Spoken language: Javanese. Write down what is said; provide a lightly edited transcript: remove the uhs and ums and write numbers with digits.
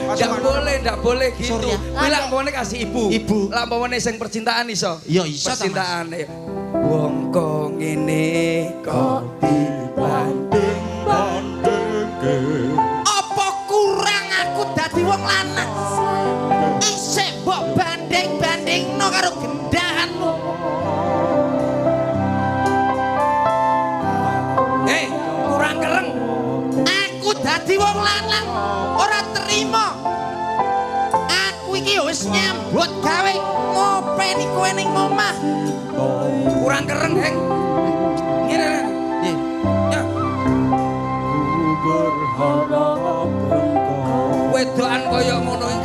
Ndak boleh, ndak boleh gitu. Surya. Kuwi lak umpamane kasih ibu. Ibu. Lak umpamane sing percintaan iso. Ya iso ta, Mas. Percintaan. Wong kok ngene kok dibanding. Apa kurang aku dadi wong lanang? Isih mbok banding-bandingno karo gendahanmu. Eh, kurang kereng. Aku dadi wong lanang ora terima. Aku iki wis nyambut gawe ngopeni kowe ning omah. Kurang kereng, Heng. Ngene. Nggih. Ya. Wedokan kaya ngono iki